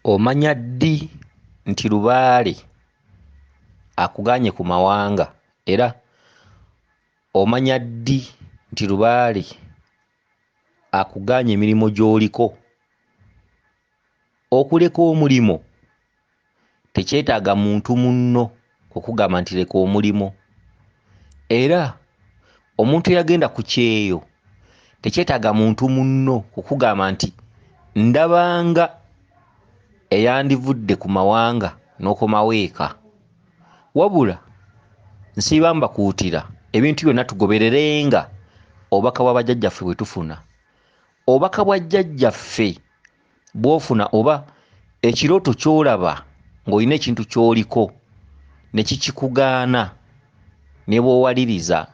Omanya ddi nti lubaale akugaanye ku mawanga era omanya ddi nti lubaale akugaanye emirimu gy'oliko? Okuleka omulimu tekyetaaga muntu munno kukugamba nti leka omulimu, era omuntu eyagenda ku kyeyo tekyetaaga muntu munno kukugamba nti ndabanga eyandivudde ku mawanga n'okomawo eka. Wabula nsiiba mbakuutira ebintu byonna tugobererenga obubaka bwa bajjajjaffe bwe tufuna. Obubaka bwa jjajjaffe bw'ofuna oba ekirooto ky'olaba ng'olina ekintu ky'oliko ne kikikugaana ne bw'owaliriza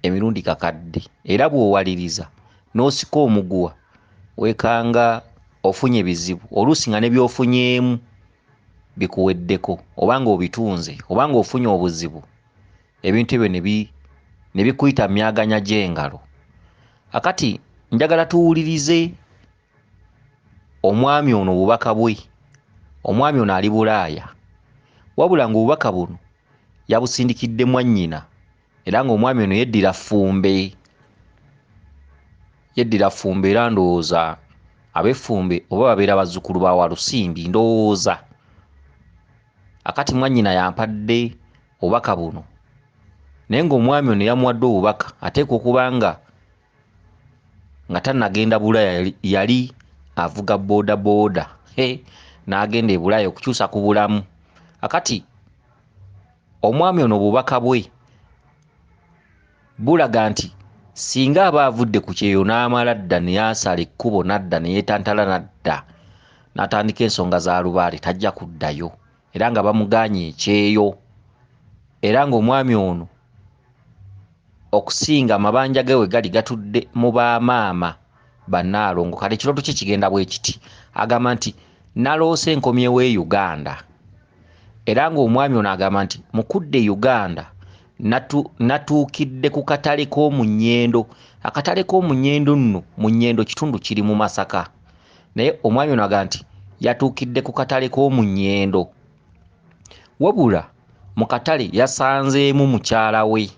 emirundi kakadde, era bw'owaliriza n'osika omuguwa weekanga ofunye bizibu, oluusi nga ne by'ofunyeemu bikuweddeko oba ng'obitunze oba ng'ofunye obuzibu, ebintu ebyo ne bikuyita mu myaganya gy'engalo. Akati njagala tuwulirize omwami ono obubaka bwe. Omwami ono ali Bulaaya, wabula ng'obubaka buno yabusindikidde mwannyina era ng'omwami ono yeddira Ffumbe, yeddira Ffumbe era ndowooza ab'Effumbe oba babeera bazzukulu ba Walusimbi ndowooza. Akati mwannyina y'ampadde obubaka buno naye ng'omwami ono yamuwadde obubaka ateekwa okuba nga nga tannagenda Bulaaya yali avuga boodabooda n'agenda e Bulaaya okukyusa ku bulamu. Akati omwami ono obubaka bwe bulaga nti singa aba avudde ku kyeyo n'amala dda ne yasala ekkubo n'adda ne yeetantala n'adda n'atandika ensonga za lubaale tajja kuddayo, era nga bamugaanye ekyeyo, era ng'omwami ono okusinga amabanja ge we gali gatudde mu bamaama bannaalongo. Kale ekirooto kye kigenda bwe kiti, agamba nti naloose nkomyewo e Uganda, era ng'omwami ono agamba nti mu kudda e Uganda natuukidde ku katale k'omu Nnyendo. Akatale k'omu Nnyendo nno, mu Nnyendo kitundu kiri mu Masaka, naye omwami ono agamba nti yatuukidde ku katale k'omu Nnyendo, wabula mu katale yasanzeemu mukyala we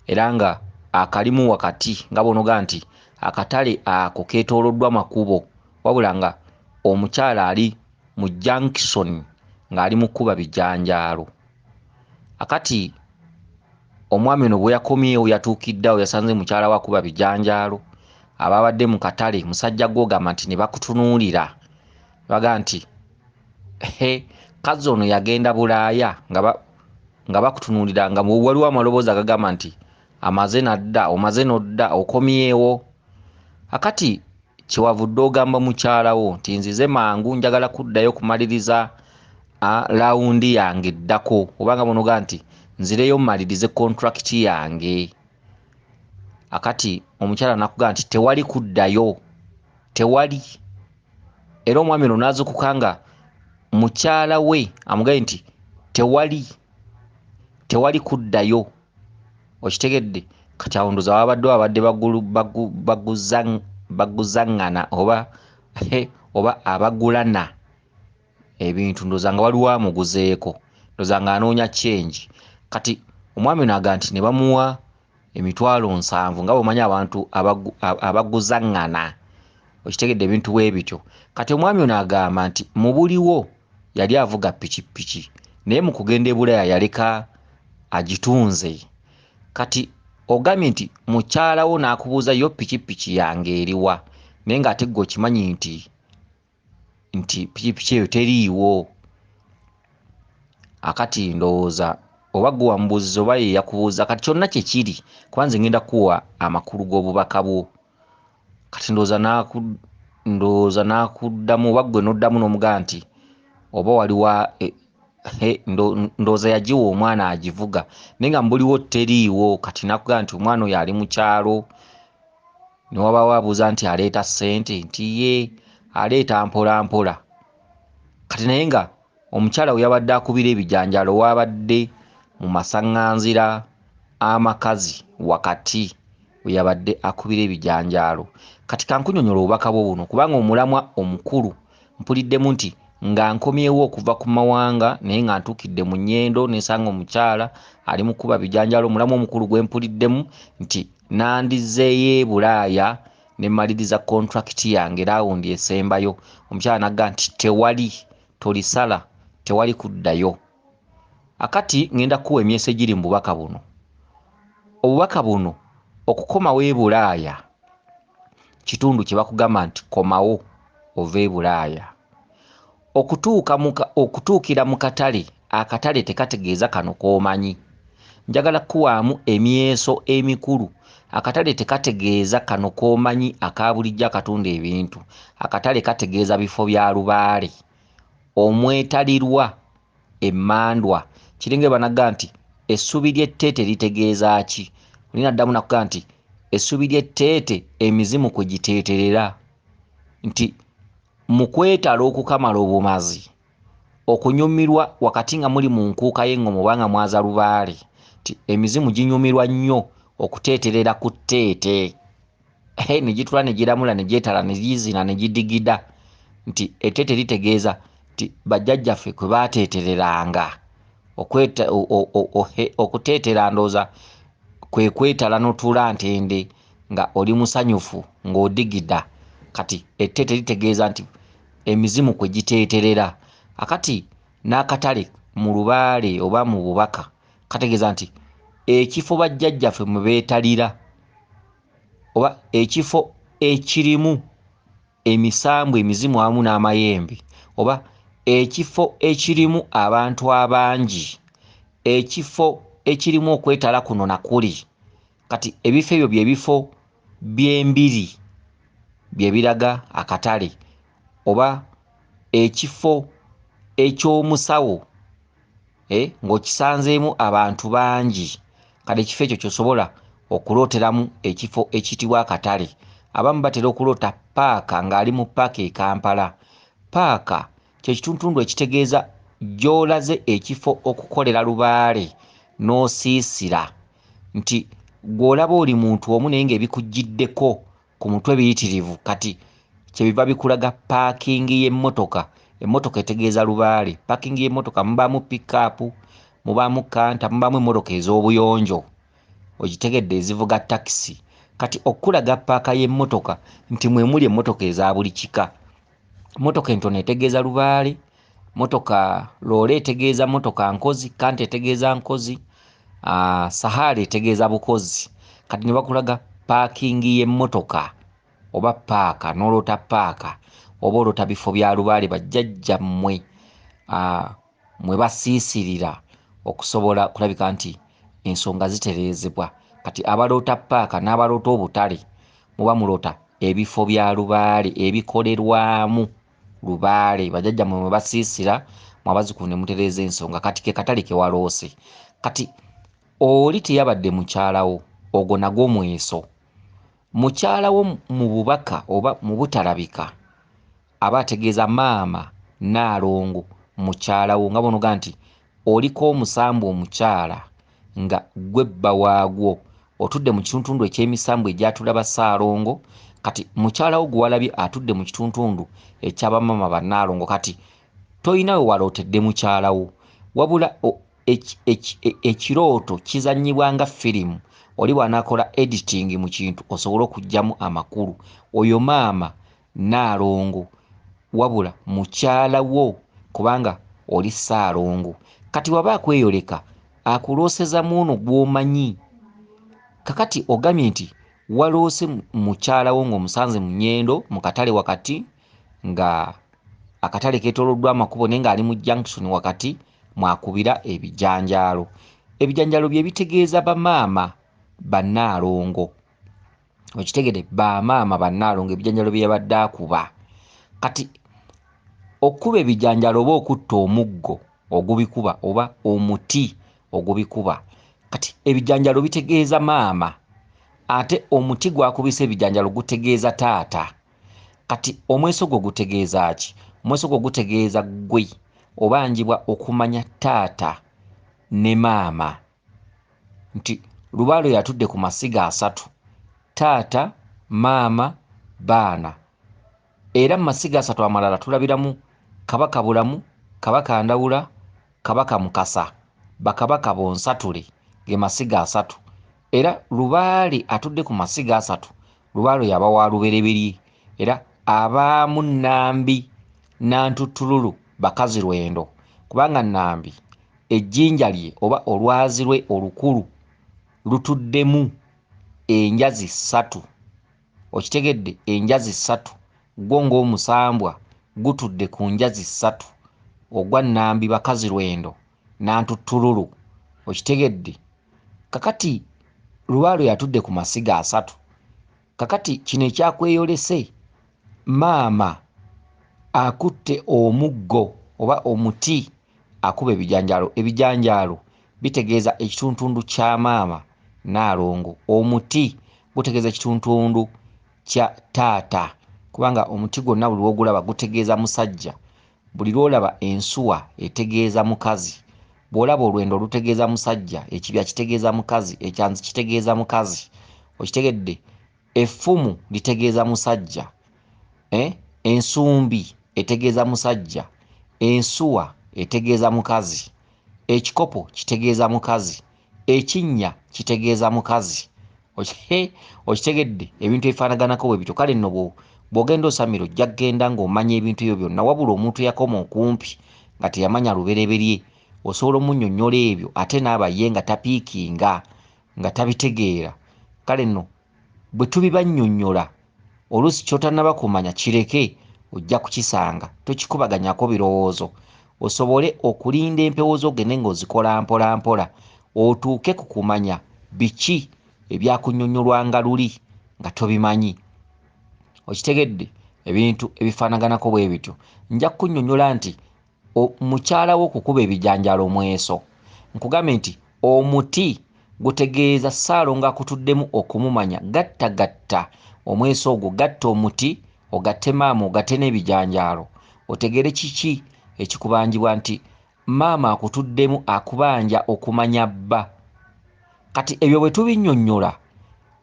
era nga akalimu wakati nga bw'onoga nti akatale ako keetooloddwa makubo, wabula nga omukyala ali mu junction ng'ali mu kkuba bijanjaalo. Akati omwami ono bwe yakomyewo yatuukidde awo yasanze mukyala we akuba bijanjaalo, ababadde mu katale musajja gw'ogamba nti ne bakutunuulira baga nti he kazzi ono yagenda Bulaaya, nga bakutunuulira nga waliwo amaloboozi agagamba nti amaze n'adda, omaze n'odda, okomyewo. Akati kyewavudde ogamba mukyala wo nti nzize mangu njagala kuddayo kumaliriza laawundi yange eddako, obanga bw'onoga nti nzireyo mmalirize contract yange. Akati omukyala n'akugamba nti tewali kuddayo, tewali. Era omwami ono n'azuukuka nga mukyala we amugambye nti tewali, tewali kuddayo. Okitegedde? Kati awo ndowooza babadde baguzaŋŋana oba abagulana ebintu, ndowooza nga waliwo amuguzeeko, ndowooza ng'anoonya change. Kati omwami ono agamba nti ne bamuwa 700,000 nga bw'omanyi abantu abaguzaŋŋana, okitegedde ebintu bwe bityo. Kati omwami ono agamba nti mu buliwo yali avuga pikipiki, naye mu kugenda e Bulaaya yaleka agitunze. Kati ogambye nti mukyala wo n'akubuuza yo pikipiki yange eriwa, naye ng'ate ggwe okimanyi nti pikipiki eyo teriiwo. Akati ndowooza oba ggwe wamubuuziza oba ye yakubuuza, kati kyonna kye kiri kuba nze ngenda kukuwa amakulu g'obubaka bwo. Kati ndowooza n'akuddamu oba ggwe n'oddamu n'omugamba nti oba waliwo ndowooza yagiwa omwana agivuga, naye nga mu buliwo teriiwo. Kati n'akugamba nti omwana oyo ali mu kyalo, ne wabaawo abuuza nti aleeta ssente, nti ye aleeta mpola mpola. Kati naye nga omukyala we yabadde akubira ebijanjaalo waabadde mu masaŋŋanzira amakazi wakati we yabadde akubira ebijanjaalo. Kati kankunyonnyola obubaka bwo buno kubanga omulamwa omukulu mpuliddemu nti Nga nkomyewo okuva ku mawanga, naye nga ntuukidde mu Nnyendo ne nsanga omukyala ali mu kkuba bijanjaalo. Omulamu omukulu gwe mpuliddemu nti nandizzeeyo e Bulaaya ne mmaliriza kontulakiti yange laawundi esembayo. Omukyala n'agamba nti tewali, tolisala, tewali kuddayo. Akati ŋŋenda kukuwa emyeso egiri mu bubaka buno. Obubaka buno okukomawo e Bulaaya kitundu kye bakugamba nti komawo ove e Bulaaya. Okutuukira mu katale, akatale tekategeeza kano k'omanyi. Njagala kukuwaamu emyeso emikulu. Akatale tekategeeza kano k'omanyi aka bulijjo akatunda ebintu. Akatale kategeeza bifo bya lubaale omwetalirwa emmandwa. Kiringa bwe banagamba nti essubi ly'etteete litegeeza ki? Oli n'addamu n'akugamba nti essubi ly'etteete emizimu kwe giteeterera. Nti mu kwetala okukamala obumazi, okunyumirwa wakati nga muli mu nkuuka y'eŋŋoma oba nga mwaza lubaale, nti emizimu ginyumirwa nnyo okuteeterera ku tteete. Ne gitula ne giramula ne gyetala ne gizina ne gidigida. Nti etteete litegeeza nti bajjajjaffe kwe baateetereranga. Okuteetera ndowooza kwe kwetala n'otuula ntende nga oli musanyufu ng'odigida. Kati etteete litegeeza nti emizimu kwe giteeterera. Akati n'akatale mu lubaale oba mu bubaka kategeeza nti ekifo bajjajjaffe mwe beetalira oba ekifo ekirimu emisambwa, emizimu awamu n'amayembe, oba ekifo ekirimu abantu abangi, ekifo ekirimu okwetala kuno na kuli. Kati ebifo ebyo bye bifo by'embiri bye biraga akatale, oba ekifo eky'omusawo ng'okisanzeemu abantu bangi. Kale ekifo ekyo ky'osobola okulooteramu ekifo ekiyitibwa akatale. Abamu batera okuloota ppaaka ng'ali mu ppaaka e Kampala. Ppaaka kye kitundutundu ekitegeeza gy'olaze ekifo okukolera lubaale n'osiisira. Nti gw'olaba oli muntu omu naye ng'ebikujjiddeko ku mutwe biyitirivu. Kati kyebiva bikulaga paakingi y'emmotoka. Emmotoka etegeeza lubaale. Paakingi y'emmotoka mubaamu pick-up, mubaamu kkanta, mubaamu emmotoka ez'obuyonjo, okitegedde, ezivuga takisi. Kati okukulaga ppaaka y'emmotoka nti mwe muli emmotoka eza buli kika. Mmotoka entono etegeeza lubaale, mmotoka loole etegeeza mmotoka nkozi, kkanta etegeeza nkozi, sahaala etegeeza bukozi. Kati ne bakulaga paakingi y'emmotoka oba ppaaka, n'oloota ppaaka oba oloota bifo bya lubaale bajjajjammwe mwe basiisirira okusobola okulabika nti ensonga zitereezebwa. Kati abaloota ppaaka n'abaloota obutale muba muloota ebifo bya lubaale ebikolerwamu lubaale bajjajjammwe mwe basiisira, mwe abazzukulu ne mutereeza ensonga. Kati ke katale ke waloose. Kati oli teyabadde mukyala wo, ogwo nagwo mweso. Mukyala wo mu bubaka oba mu butalabika aba ategeeza maama Nnaalongo mukyala wo, nga bw'onogamba nti oliko omusambwa omukyala nga ggwe bba waagwo, otudde mu kitundutundu eky'emisambwa egyatula Bassaalongo. Kati mukyala wo gwe walabye atudde mu kitundutundu ekya bamaama Bannaalongo. Kati toyina we walootedde mukyala wo, wabula ekirooto kizannyibwa nga firimu. Oli bw'anaakola editing mu kintu osobole okuggyamu amakulu. Oyo maama Nnaalongo wabula mukyala wo kubanga oli Ssaalongo. Kati bw'aba akweyoleka akulooseza mu ono gw'omanyi. Kakati ogambye nti waloose mukyala wo ng'omusanze mu Nnyendo mu katale wakati, nga akatale keetooloddwa amakubo naye ng'ali mu junction wakati mw'akubira ebijanjaalo. Ebijanjaalo bye bitegeeza bamaama Bannaalongo. Okitegedde, bamaama Bannaalongo ebijanjaalo bye yabadde akuba. Kati okukuba ebijanjaalo oba okutta omuggo ogubikuba oba omuti ogubikuba. Kati ebijanjaalo bitegeeza maama, ate omuti gw'akubisa ebijanjaalo gutegeeza taata. Kati omweso gwo gutegeeza ki? Omweso gwo gutegeeza ggwe obanjibwa okumanya taata ne maama. Nti lubaale oyo atudde ku masiga asatu, taata, maama, baana. Era mu masiga asatu amalala tulabiramu Kabaka Bulamu, Kabaka Ndawula, Kabaka Mukasa, bakabaka bonsatule ge masiga asatu. Era Lubaale atudde ku masiga asatu, Lubaale yaba wa lubereberye, era abaamu Nnambi Nantuttululu bakazi lwendo, kubanga Nnambi ejjinja lye oba olwazi lwe olukulu lutuddemu enjazi ssatu. Okitegedde? Enjazi ssatu, gwo ng'omusambwa gutudde ku njazi ssatu, ogwa Nnambi bakazi lwendo Nantuttululu. Okitegedde? Kakati Lubaale yatudde ku masiga asatu. Kakati kino ekyakweyolese, maama akutte omuggo oba omuti akuba ebijanjaalo. Ebijanjaalo bitegeeza ekituntundu kya maama Nnaalongo. Omuti gutegeeza ekituntundu kya taata, kubanga omuti gwonna buli lw'ogulaba gutegeeza musajja. Buli lw'olaba ensuwa etegeeza mukazi, bw'olaba olwendo lutegeeza musajja, ekibya kitegeeza mukazi, ekyanzi kitegeeza mukazi. Okitegedde? Effumu litegeeza musajja, ensumbi etegeeza musajja, ensuwa etegeeza mukazi, ekikopo kitegeeza mukazi, ekinnya kitegeeza mukazi. Okitegedde? Ebintu ebifaanaganako bwe bityo. Kale nno bw'ogenda osamira ojja kugenda ng'omanya ebintu ebyo byonna, wabula omuntu eyakoma okumpi nga teyamanya lubereberye osobola omunnyonnyola ebyo ate n'aba ye nga tapiikinga, nga tabitegeera. Kale nno bwe tubibannyonnyola oluusi ky'otannaba kumanya kireke, ojja kukisanga, tokikubaganyako birowoozo, osobole okulinda empewo zo ogende ng'ozikola mpola mpola otuuke ku kumanya biki ebyakunnyonnyolwanga luli nga tobimanyi. Okitegedde? Ebintu ebifaanaganako bwe bityo. Nja kukunnyonnyola nti mukyala wo okukuba ebijanjaalo omweso. Nkugambe nti omuti gutegeeza Ssaalongo akutuddemu okumumanya. Gattagatta omweso ogwo, gatta omuti, ogatte maama, ogatte n'ebijanjaalo, otegeere kiki ekikubanjibwa nti maama akutuddemu akubanja okumanya bba. Kati ebyo bwe tubinnyonnyola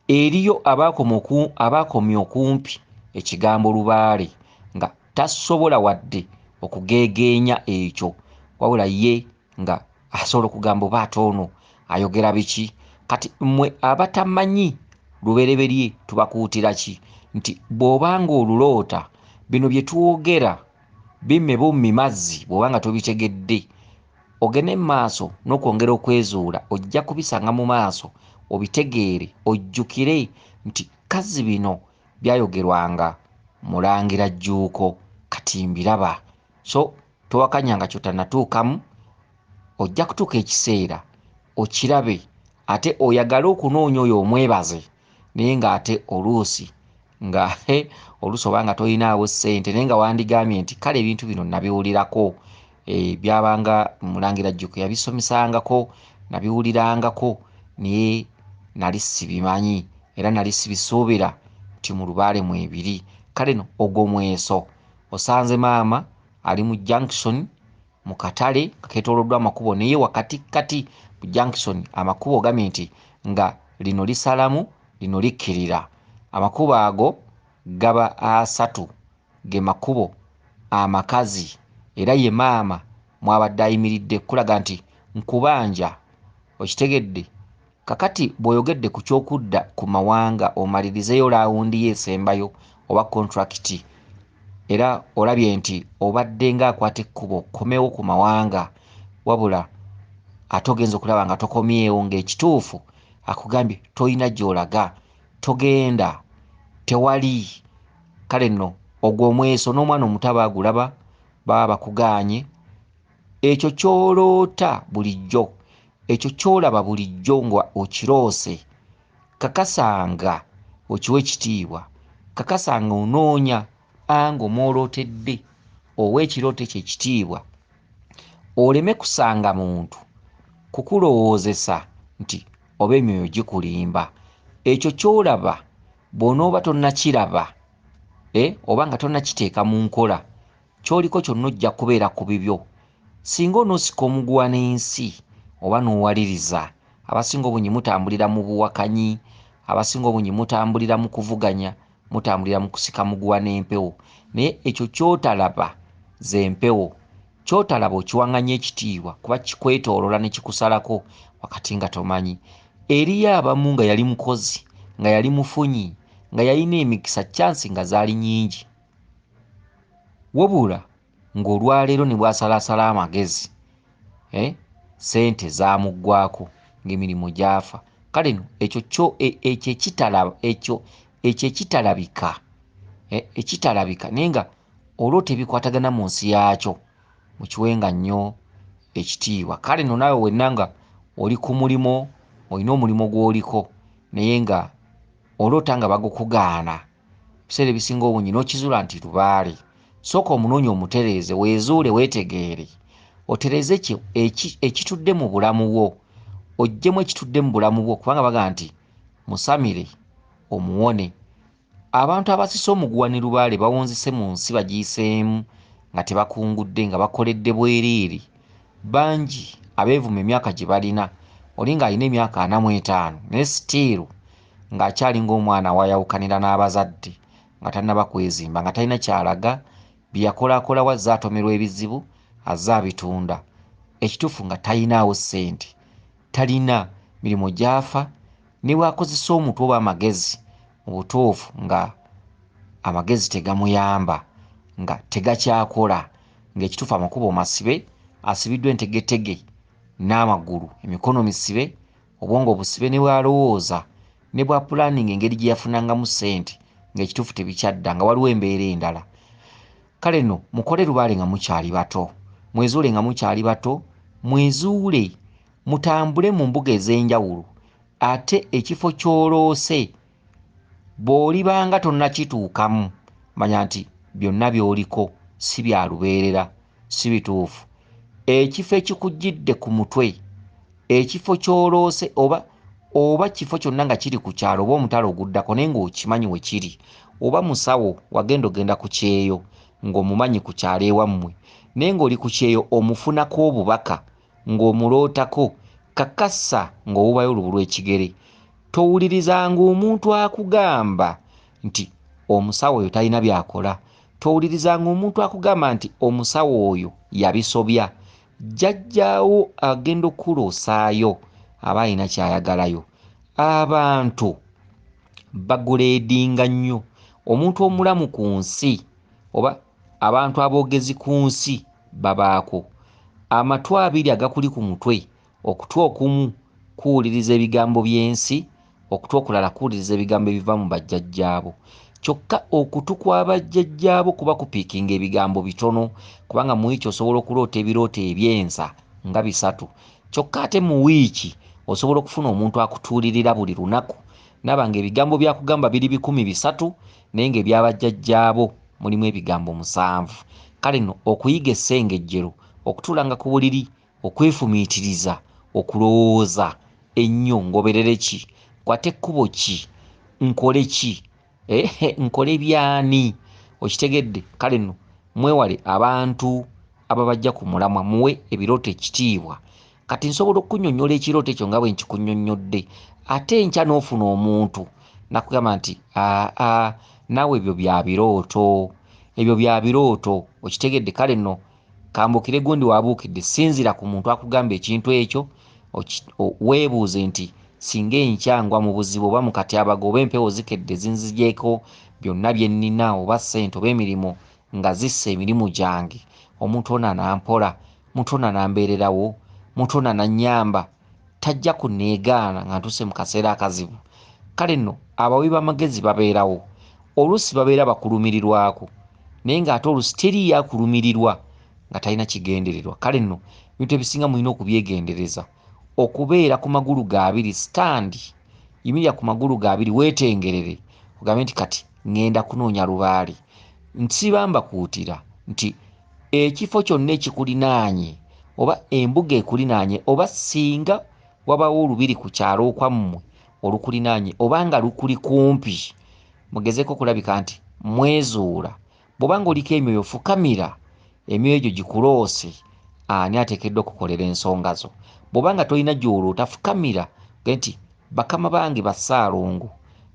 eriyo abaakomye okumpi ekigambo Lubaale nga tasobola wadde okugeegeenya ekyo, wabula ye nga asobola okugamba oba ate ono ayogera biki. Kati mmwe abatamanyi lubereberye tubakuutira ki? Nti bw'obanga oluloota bino bye twogera bimme bummi mazzi, bw'obanga tobitegedde ogende mu maaso n'okwongera okwezuula, ojja kubisanga mu maaso obitegeere, ojjukire nti kazi bino byayogerwanga Mulangira Jjuuko, kati mbiraba. So towakanyanga ky'otannatuukamu, ojja kutuuka ekiseera okirabe ate oyagale okunoonya oyo omwebaze, naye ng'ate oluusi nga oluusi obanga tolinaawo ssente, naye nga wandigambye nti kale ebintu bino nabiwulirako, byabanga Mulangira Jjuuko yabisomesangako, nabiwulirangako, naye nali sibimanyi era nali sibisuubira nti mu Lubaale mwebiri. Kale no ogwo mweso osanze maama ali mu junction mu katale keetooloddwa amakubo, naye wakati kati mu junction amakubo ogambye nti nga lino lisalamu lino likkirira. Amakubo ago gaba asatu, ge makubo amakazi, era ye maama mwabadde ayimiridde kulaga nti nkubanja. Okitegedde? Kakati bw'oyogedde ku ky'okudda ku mawanga omalirizeeyo laawundi ye esembayo oba contract, era olabye nti obadde ng'akwata ekkubo okomewo ku mawanga, wabula ate ogenza okulaba nga tokomyewo, ng'ekituufu akugambye tolina gy'olaga, togenda, tewali. Kale nno ogwo omweso n'omwana omuto aba agulaba, baba bakugaanye. Ekyo ky'oloota bulijjo, ekyo ky'olaba bulijjo nga okiroose, kakasanga okiwa ekitiibwa, kakasanga onoonya ango mw'olootedde, owa ekirooto ekyo ekitiibwa, oleme kusanga muntu kukulowoozesa nti oba emyoyo gikulimba. Ekyo ky'olaba bw'onooba tonnakiraba, oba nga tonnakiteeka mu nkola, ky'oliko kyonna ojja kubeera ku bibyo. Singa onoosika omuguwa n'ensi oba n'owaliriza, abasinga obungi mutambulira mu buwakanyi, abasinga obungi mutambulira mu kuvuganya, mutambulira mu kusika muguwa n'empewo. Naye ekyo ky'otalaba Z'empewo. Ky'otalaba okiwaŋŋanya ekitiibwa kuba kikwetooloola ne kikusalako wakati nga tomanyi. Eriyo abamu nga yali mukozi, nga yali mufunyi, nga yalina emikisa, chance nga zaali nnyingi. Wabula ng'olwaleero ne bw'asalaasala amagezi, ssente zaamuggwaako, ng'emirimu gyafa. Kale nno ekyo kyo ekyo ekitalaba ekyo ekyo ekitalabika ekitalabika naye nga oloota ebikwatagana mu nsi yaakyo, mukiwenga nnyo ekitiibwa. Kale nno naawe wenna nga oli ku mulimo, olina omulimu gw'oliko naye nga oloota nga bagukugaana, ebiseera ebisinga obungi n'okizuula nti lubaale, sooka omunoonye omutereeze, weezuule, weetegeere, otereeze kyo ekitudde mu bulamu bwo, oggyemu ekitudde mu bulamu bwo, kubanga bagamba nti musamire omuwone. Abantu abasise omuguwa ne lubaale bawunzise mu nsi bagiyiseemu nga tebakungudde, nga bakoledde bwereere. Bangi abeevuma emyaka gye balina, oli ng'alina emyaka 45 naye still ng'akyali ng'omwana w'ayawukanira n'abazadde, nga tannaba kwezimba, nga talina ky'alaga, bye yakolakolawo azze atomerwa ebizibu, azze abitunda. Ekituufu nga talinaawo ssente, talina mirimu gy'afa, ne bw'akozesa omutwe oba amagezi mu butuufu nga amagezi tegamuyamba, nga tegakyakola, ng'ekituufu amakubo masibe, asibiddwa entegetege n'amagulu, emikono misibe, obwongo busibe, ne bw'alowooza ne bw'apulaninga engeri gye yafunangamu ssente ng'ekituufu tebikyadda, nga waliwo embeera endala. Kale nno mukole lubaale nga mukyali bato, mwezuule nga mukyali bato, mwezuule, mutambule mu mbuga ez'enjawulo, ate ekifo ky'oloose bw'olibanga tonnakituukamu, manya nti byonna by'oliko si bya lubeerera, si bituufu. Ekifo ekikujjidde ku mutwe, ekifo ky'oloose oba kifo kyonna nga kiri ku kyalo oba omutala oguddako naye ng'okimanyi we kiri, oba musawo wagenda ogenda ku kyeyo ng'omumanyi ku kyalo ewammwe, naye ng'oli ku kyeyo omufunako obubaka ng'omulootako, kakasa ng'owubayo olubu lw'ekigere. Towulirizanga omuntu akugamba nti omusawo oyo talina by'akola. Towulirizanga omuntu akugamba nti omusawo oyo yabisobya. Jjajjaawo agenda okukuloosaayo aba alina ky'ayagalayo. Abantu baguleedinga nnyo. Omuntu omulamu ku nsi oba abantu aboogezi ku nsi babaako. Amatu abiri agakuli ku mutwe, okutu okumu kuwuliriza ebigambo by'ensi, okutu okulala kuwuliriza ebigambo ebiva mu bajjajjaabo. Kyokka okutu kwa bajjajjaabo kuba kupiikinga ebigambo bitono, kubanga mu wiiki osobola okuloota ebirooto ebyensa nga 3. Kyokka ate mu wiiki osobola okufuna omuntu akutuulirira buli lunaku, n'aba ng'ebigambo by'akugamba biri 300, naye ng'ebyabajjajjaabo mulimu ebigambo 7. Kale nno okuyiga essengejjero, okutuulanga ku buliri, okwefumiitiriza, okulowooza ennyo, ngoberere ki, nkwate ekkubo ki, nkole ki, nkole byani, okitegedde? Kale nno mwewale abantu ababajja ku mulamwa, muwe ebirooto ekitiibwa. Kati nsobola okukunnyonnyola ekirooto ekyo nga bwe nkikunnyonnyodde, ate enkya n'ofuna omuntu n'akugamba nti aa naawe ebyo bya birooto, ebyo bya birooto, okitegedde? Kale nno kambuukire gundi w'abuukidde, sinziira ku muntu akugamba ekintu ekyo, weebuuze nti singa enkya ngwa mu buzibu oba mu katyabaga oba empewo zikedde zinzigyeko byonna bye nnina oba ssente oba emirimu nga zissa emirimu gyange, omuntu ono anampola, omuntu ono anambeererawo, omuntu ono anannyamba, tajja kunneegaana nga ntuuse mu kaseera akazibu. Kale nno abawi b'amagezi babeerawo, oluusi babeera bakulumirirwako, naye ng'ate oluusi teriiyo akulumirirwa nga talina kigendererwa. Kale nno ebintu ebisinga mulina okubyegendereza, okubeera ku magulu ga abiri, stand, yimirira ku magulu ga abiri, weetengerere, ogambe nti kati ŋŋenda kunoonya lubaale. Nsiba mbakuutira nti ekifo kyonna ekikulinaanye oba embuga ekulinaanye oba singa wabaawo olubiri ku kyalo okwammwe olukulinaanye oba nga lukuli kumpi, mugezeeko okulabika nti mwezuula. Bw'oba ng'oliko emyoyo, fukamira emyoyo egyo gikuloose ani ateekeddwa okukolera ensonga zo. Bw'oba nga tolina gy'oloota, fukamira ogambe nti bakama bange bassaalongo,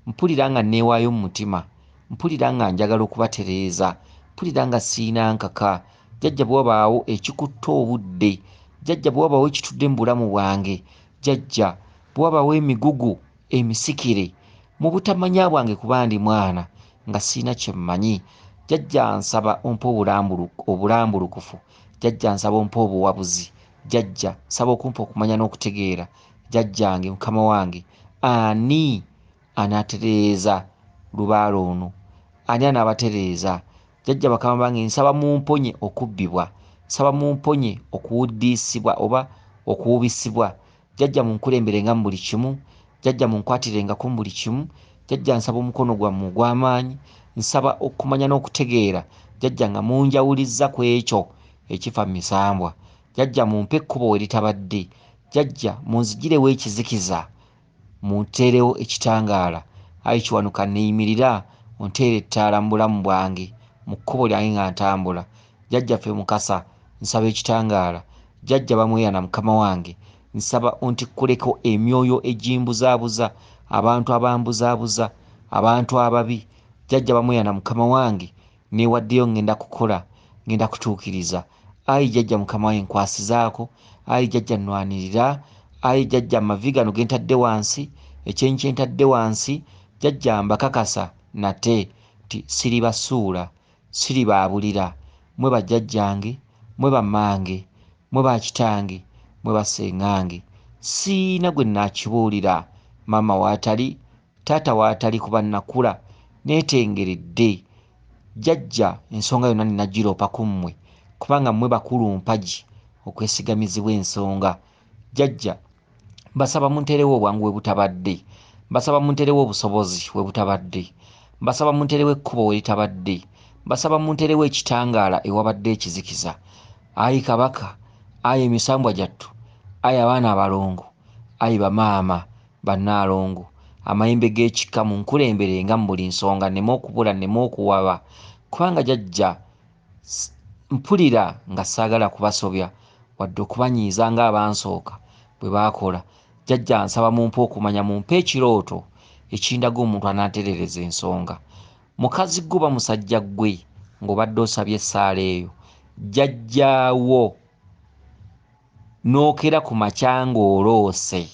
mpulira nga neewaayo mu mutima, mpulira nga njagala okubatereeza, mpulira nga siina nkaka, Jjajja bwe wabaawo ekikutte obudde, jjajja bwe wabaawo ekitudde mu bulamu bwange, jjajja bwe wabaawo emigugu emisikire mu butamanya bwange kuba ndi mwana nga sirina kye mmanyi, jjajja nsaba ompe obulambulukufu, jjajja nsaba ompe obuwabuzi, jjajja nsaba okumpa okumanya n'okutegeera, jjajjange mukama wange ani anaatereeza lubaale ono? Ani anaabatereeza? Jjajja bakama bange nsaba mumponye okubbibwa, nsaba mumponye okuwuddiisibwa oba okuwubisibwa. Jjajja munkulemberenga mu buli kimu, jjajja munkwatirengako mu buli kimu, jjajja nsaba omukono gwammwe ogw'amaanyi, nsaba okumanya n'okutegeera, jjajja nga munjawulizza ku ekyo ekifa mu misambwa. Jjajja mumpe ekkubo we litabadde, jjajja munzigirewo ekizikiza, munteerewo ekitangaala. Ayi Kiwanuka nneeyimirira onteere ettaala mu bulamu bwange, mu kkubo lyange nga ntambula. Jjajjaffe Mukasa nsaba ekitangaala, jjajja Bamweyana mukama wange nsaba ontikkuleko emyoyo egimbuzaabuza, abantu abambuzaabuza, abantu ababi. Jjajja Bamweyana mukama wange neewaddeyo ngenda kukola, ngenda kutuukiriza. Ayi jjajja mukama wange nkwasizaako, ayi jjajja nnwanirira, ayi jjajja amavi gano ge ntadde wansi, ekyenyi kye ntadde wansi, jjajja mbakakasa nate nti siribasuula, siribaabulira. Mmwe bajjajjange, mmwe bammange, mmwe bakitange, mmwe bassengange. Siyina gwe nnaakibuulira, maama w'atali, taata w'atali kuba nnakula neetengeredde. Jjajja ensonga yonna nina giroopa ku mmwe kubanga mmwe bakulu mpagi okwesigamizibwa ensonga. Jjajja mbasaba munteerewo obwangu we butabadde, mbasaba munteerewo obusobozi we butabadde, mbasaba munteerewo ekkubo we litabadde, mbasaba munteerewo ekitangaala ewabadde ekizikiza. Ayi Kabaka, ayi emisambwa gyattu, ayi abaana abalongo, ayi bamaama bannaalongo, amayembe g'ekika munkulemberenga mu buli nsonga nneme okubula nneme okuwaba kubanga jjajja mpulira nga saagala kubasobya wadde okubanyiiza ng'abansooka bwe baakola. Jjajja nsaba mumpe okumanya, mumpe ekirooto ekindaga omuntu anantereereza ensonga. Mukazi ggwe oba musajja ggwe ng'obadde osabye essaala eyo, jjajjaawo n'okeera ku makya ng'oloose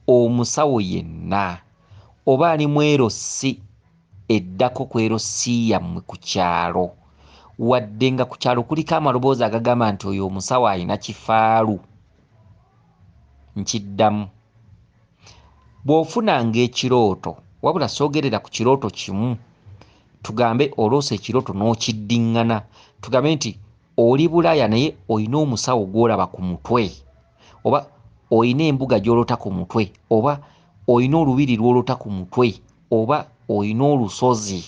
omusawo yenna oba ali mu LC eddako ku LC yammwe ku kyalo, wadde nga ku kyalo kuliko amaloboozi agagamba nti oyo omusawo alina kifaalu. Nkiddamu, bw'ofunanga ekirooto, wabula soogerera ku kirooto kimu, tugambe oloose ekirooto n'okiddiŋŋana, tugambe nti oli Bulaaya naye olina omusawo gw'olaba ku mutwe, oba olina embuga gy'oloota ku mutwe, oba olina olubiri lw'oloota ku mutwe, oba olina olusozi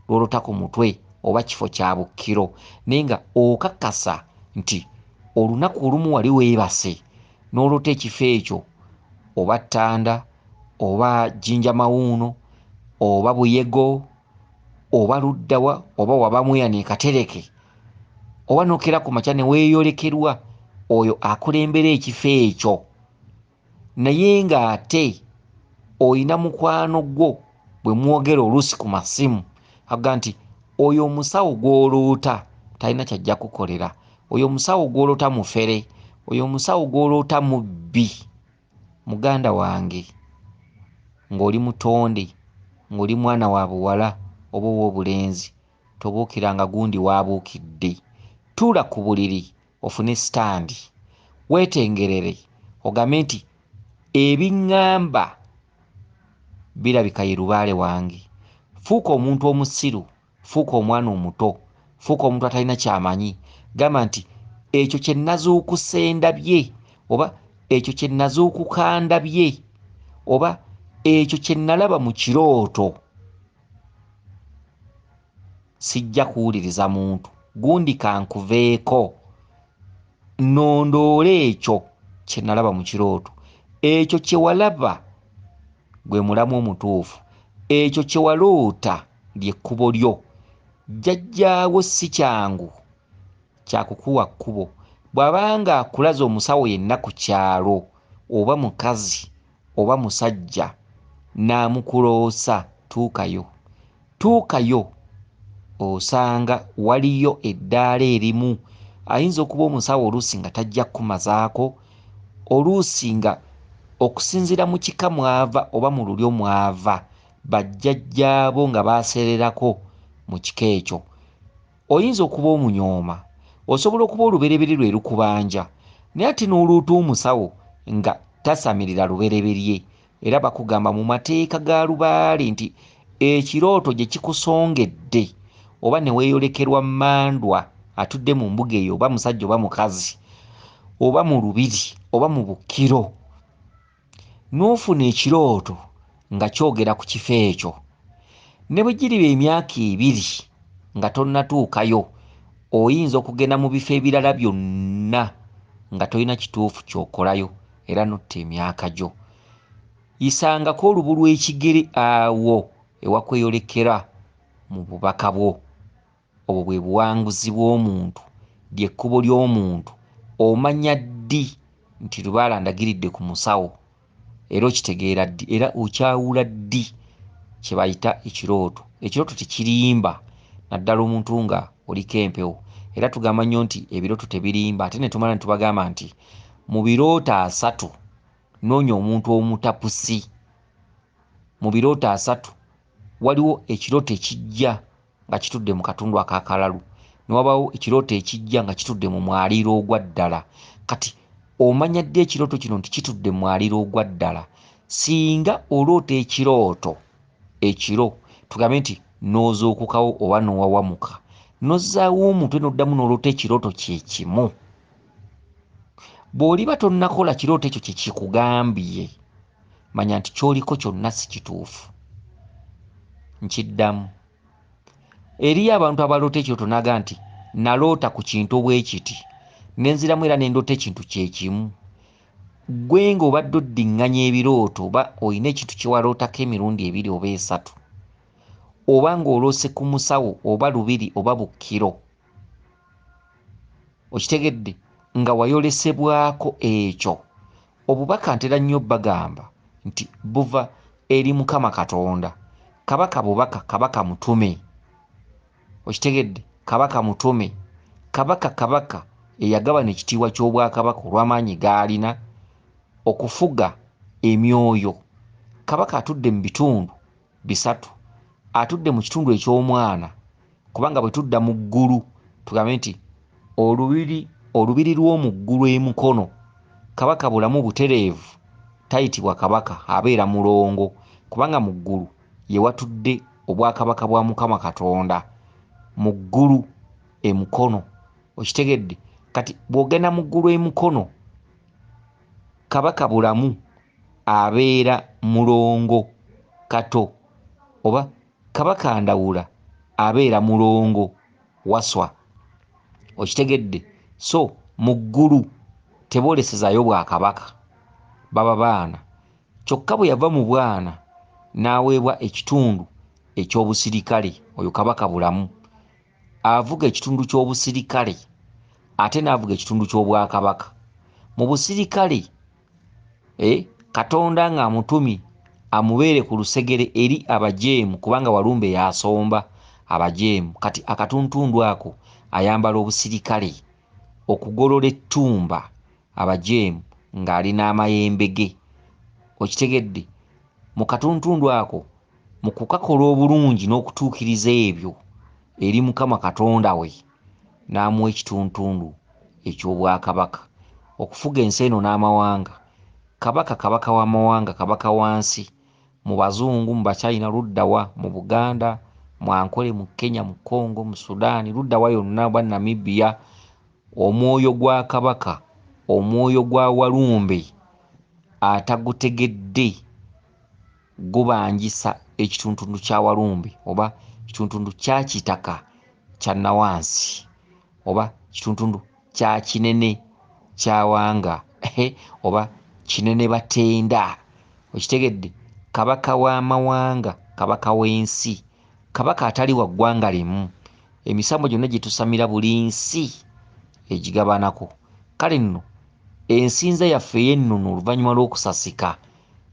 lw'oloota ku mutwe, oba kifo kya bukkiro, naye nga okakasa nti olunaku olumu wali weebase n'oloota ekifo ekyo, oba Ttanda, oba Jjinja Mawuuno, oba Buyego, oba luddawa, oba Wabamweyana e Katereke, oba n'okeera ku makya ne weeyolekerwa oyo akulembera ekifo ekyo, naye ng'ate olina mukwano gwo bwe mwogera oluusi ku masimu akugamba nti oyo omusawo gw'oloota talina ky'ajja kukukolera, oyo omusawo gw'oloota mufere, oyo omusawo gw'oloota mubbi. Muganda wange ng'oli mutonde, ng'oli mwana wa buwala oba ow'obulenzi, tobuukiranga gundi w'abuukidde. Tuula ku buliri ofune sitandi, weetengerere ogambe nti ebiŋŋamba birabika ye lubaale wange. Fuuka omuntu omusiru, fuuka omwana omuto, fuuka omuntu atalina ky'amanyi. Gamba nti ekyo kye nnazuukuse ndabye, oba ekyo kye nnazuukuka ndabye, oba ekyo kye nnalaba mu kirooto. Sijja kuwuliriza muntu, gundi kankuveeko, nnondoole ekyo kye nnalaba mu kirooto. Ekyo kye walaba gwe mulamwa omutuufu, ekyo kye waloota ly'ekkubo lyo. Jjajjaawo si kyangu kya kukuwa kkubo. Bw'aba ng'akulaze omusawo yenna ku kyalo oba mukazi oba musajja n'amukuloosa, tuukayo. Tuukayo Osanga waliyo eddaala erimu, ayinza okuba omusawo oluusi nga tajja kukumazaako, oluusi nga okusinziira mu kika mw'ava oba mu lulyo mw'ava, bajjajjaabo nga baaseererako mu kika ekyo. Oyinza okuba omunyooma, osobola okuba olubereberye lwe lukubanja, naye ate n'oluuta omusawo nga tasamirira lubereberye. Era bakugamba mu mateeka ga lubaale nti ekirooto gye kikusongedde oba ne weeyolekerwa mmandwa atudde mu mbuga eyo, oba musajja oba mukazi, oba mu lubiri oba mu bukkiro, n'ofuna ekirooto nga kyogera ku kifo ekyo, ne bwe giriba emyaka ebiri nga tonnatuukayo, oyinza okugenda mu bifo ebirala byonna nga tolina kituufu ky'okolayo era n'otta emyaka gyo. Yisangako olubu lw'ekigere awo ewakweyolekera mu bubaka bwo. Obwo bwe buwanguzi bw'omuntu, ly'ekkubo ly'omuntu. Omanya ddi nti lubaale andagiridde ku musawo? Era okitegeera ddi? Era okyawula ddi kye bayita ekirooto? Ekirooto tekirimba, naddala omuntu nga oliko empewo. Era tugamba nnyo nti ebirooto tebirimba, ate ne tumala ne tubagamba nti mu birooto asatu noonya omuntu omutapusi. Mu birooto asatu waliwo ekirooto ekijja nga kitudde mu katundu ak'akalalu, ne wabaawo ekirooto ekijja nga kitudde mu mwaliiro ogwa ddala. Kati omanya ddi ekirooto kino nti kitudde mu mwaliiro ogwa ddala? Singa oloota ekirooto ekiro, tugambe nti n'ozuukukawo oba n'owawamuka, n'ozzaawo omutwe n'oddamu n'oloota ekirooto kye kimu, bw'oliba tonnakola kirooto ekyo kye kikugambye, manya nti ky'oliko kyonna si kituufu. Nkiddamu. Eriyo abantu abaloota ekirooto n'agamba nti naloota ku kintu bwe kiti, ne nziramu era ne ndoota ekintu kye kimu. Ggwe ng'obadde oddiŋŋanya ebirooto oba olina ekintu kye walootako emirundi ebiri oba esatu, oba ng'oloose ku musawo oba lubiri oba bukkiro, okitegedde, nga wayolesebwako ekyo, obubaka ntera nnyo bagamba nti buva eri Mukama Katonda. Kabaka bubaka, kabaka mutume. Okitegedde, kabaka mutume. Kabaka kabaka eyagabana ekitiibwa ky'obwakabaka olw'amaanyi g'alina okufuga emyoyo. Kabaka atudde mu bitundu bisatu. Atudde mu kitundu eky'omwana, kubanga bwe tudda mu ggulu tugambe nti olubiri lw'omu ggulu e Mukono, kabaka bulamu butereevu tayitibwa kabaka, abeera mulongo, kubanga mu ggulu ye watudde obwakabaka bwa Mukama Katonda, mu ggulu e Mukono. Okitegedde? Kati bw'ogenda mu ggulu e Mukono, kabaka bulamu abeera mulongo kato, oba kabaka Ndawula abeera mulongo waswa. Okitegedde? So mu ggulu teboolesezaayo bwakabaka, baba baana. Kyokka bwe yava mu bwana n'aweebwa ekitundu eky'obusirikale, oyo kabaka bulamu avuga ekitundu ky'obusirikale ate n'avuga ekitundu ky'obwakabaka. Mu busirikale Katonda ng'amutumye amubeere ku lusegere eri abajeemu, kubanga Walumbe y'asomba abajeemu. Kati akatuntundu ako ayambala obusirikale okugolola ettumba abajeemu ng'ali n'amayembe ge. Okitegedde? Mu katuntundu ako, mu kukakola obulungi n'okutuukiriza ebyo eri Mukama Katonda we, n'amuwa ekituntundu eky'obwakabaka okufuga ensi eno n'amawanga. Kabaka kabaka w'amawanga, kabaka wa nsi, mu Bazungu, mu Bachina, ludda wa, mu Buganda, mu Ankole, mu Kenya, mu Congo, mu Sudan, ludda wa yonna, oba Namibia, omwoyo gwa kabaka, omwoyo gwa Walumbe atagutegedde gubangisa ekituntundu kya Walumbe oba kituntundu kya Kitaka kya Nawansi oba kituntundu kya Kinene kya Wanga oba Kinene Batenda. Okitegedde? Kabaka w'amawanga, kabaka w'ensi, kabaka atali wa ggwanga limu. Emisambo gyonna gye tusamira buli nsi egigabanako. Kale nno ensinza yaffe ey'ennono oluvannyuma lw'okusasika,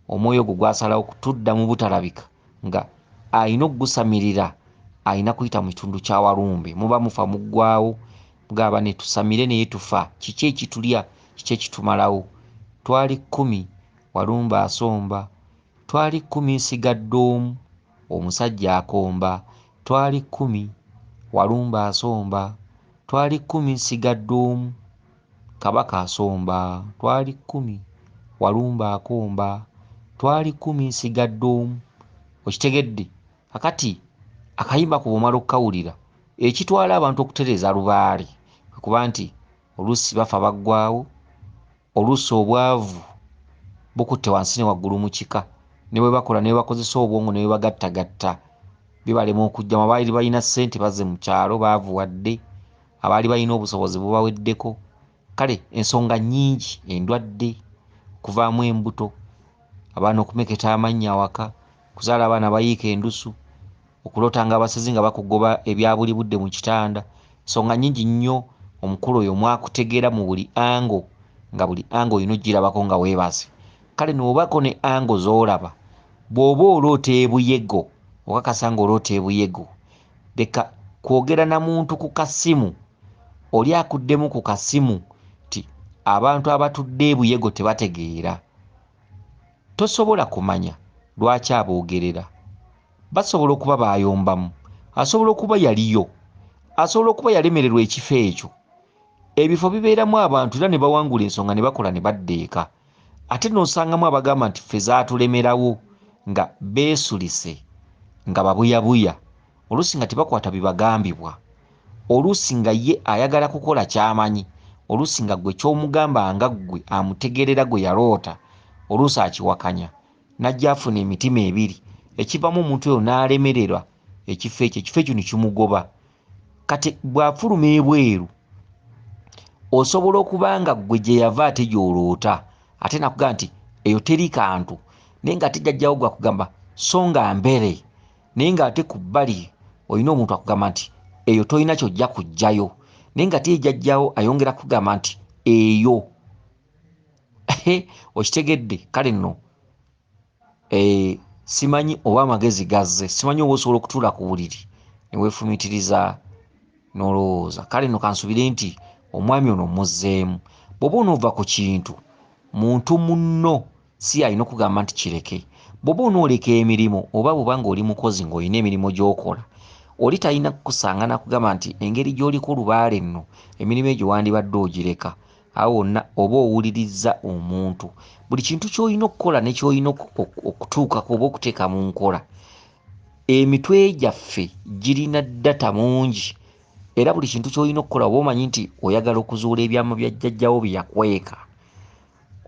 omwoyo ogwo gwasalawo kutudda mu butalabika nga alina okugusamirira alina kuyita mu kitundu kya Walumbe. Muba mufa muggwawo, mugamba ne tusamire naye tufa. Kiki ekitulya? Kiki ekitumalawo? Twali 10, Walumbe asomba. Twali 10, nsigadde omu, omusajja akomba. Twali 10, Walumbe asomba. Twali 10, nsigadde omu, Kabaka asomba. Twali 10, Walumbe akomba. Twali 10, nsigadde omu. Okitegedde? Kakati akayimba ku bw'omala okukawulira, ekitwala abantu okutereeza lubaale kwe kuba nti oluusi bafa baggwawo, oluusi obwavu bukutte wansi ne waggulu mu kika, ne bwe bakola ne bwe bakozesa obwongo ne bwe bagattagatta bibalema okujjamu. Abaali balina ssente bazze mu kyalo baavuwadde, abaali balina obusobozi bubaweddeko. Kale ensonga nnyingi, endwadde, okuvaamu embuto, abaana okumeketa amannyo awaka, okuzaala abaana abayiika endusu, okuloota nga abasezi nga bakugoba ebya buli budde mu kitanda. Ensonga nnyingi nnyo omukulu oyo mwakutegeera mu buli ango, nga buli ango olina ogirabako nga weebase. Kale n'obaako ne ango z'olaba, bw'oba oloota ebuyego, okakasa ng'oloota ebuyego, leka kwogera na muntu ku kasimu, oli akuddemu ku kasimu nti abantu abatudde ebuyego tebategeera. Tosobola kumanya lwaki aboogerera. Basobola okuba baayombamu, asobola okuba yaliyo, asobola okuba yalemererwa ekifo ekyo. Ebifo bibeeramu abantu era ne bawangula ensonga ne bakola ne badda eka. Ate n'osangamu abagamba nti ffe zaatulemerawo nga beesulise, nga babuyabuya, oluusi nga tebakwata bibagambibwa, oluusi nga ye ayagala kukola ky'amanyi, oluusi nga ggwe ky'omugamba nga ggwe amutegeerera gwe yaloota, oluusi akiwakanya n'ajja afuna emitima ebiri, ekivamu omuntu oyo n'alemererwa ekifo ekyo, ekifo ekyo ne kimugoba. Kati bw'afuluma ebweru, osobola okuba nga ggwe gye yava ate gy'oloota, ate nakugamba nti eyo teri kantu, naye ng'ate jjajjawo gw'akugamba so nga mbere, naye ng'ate ku bbali olina omuntu akugamba nti eyo tolina ky'ojja kuggyayo, naye ng'ate ye jjajjawo ayongera kugamba nti eyo. Okitegedde? Kale nno simanyi oba amagezi gazze, simanyi oba osobola okutuula ku buliri ne weefumiitiriza n'olowooza. Kale nno kansubire nti omwami ono muzzeemu. Bw'oba onoova ku kintu, muntu munno si alina okugamba nti kireke. Bw'oba onooleka emirimu oba bw'oba ng'oli mukozi ng'olina emirimu gy'okola, oli talina kukusanga n'akugamba nti engeri gy'oliko lubaale nno emirimu egyo wandibadde ogireka. Awo wonna oba owulirizza omuntu. Buli kintu ky'olina okukola ne ky'olina okutuukako oba okuteeka mu nkola, emitwe gyaffe girina data mungi, era buli kintu ky'olina okukola oba omanyi nti oyagala okuzuula ebyama bya jjajjawo bye yakweka,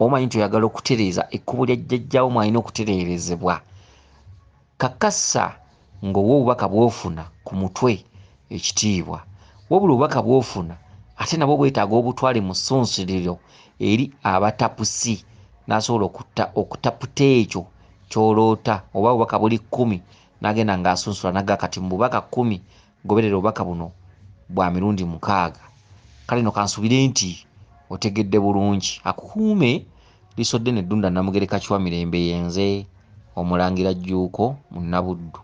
omanyi nti oyagala okutereeza ekkubo lya jjajjawo mw'alina okutereerezebwa, kakasa ng'owa obubaka bw'ofuna ku mutwe ekitiibwa. Wabula obubaka bw'ofuna ate nabwo bwetaaga obutwale mu ssunsuliro eri abatapusi, n'asobola okutaputa ekyo ky'oloota. Oba obubaka buli 10, n'agenda ng'asunsula n'agamba kati mu bubaka 10 goberera obubaka buno bwa mirundi 6. Kale nno kansubire nti otegedde bulungi. Akukuume liisodde n'eddunda Namugereka Kiwa Mirembe, yenze Omulangira Jjuuko Munnabuddu.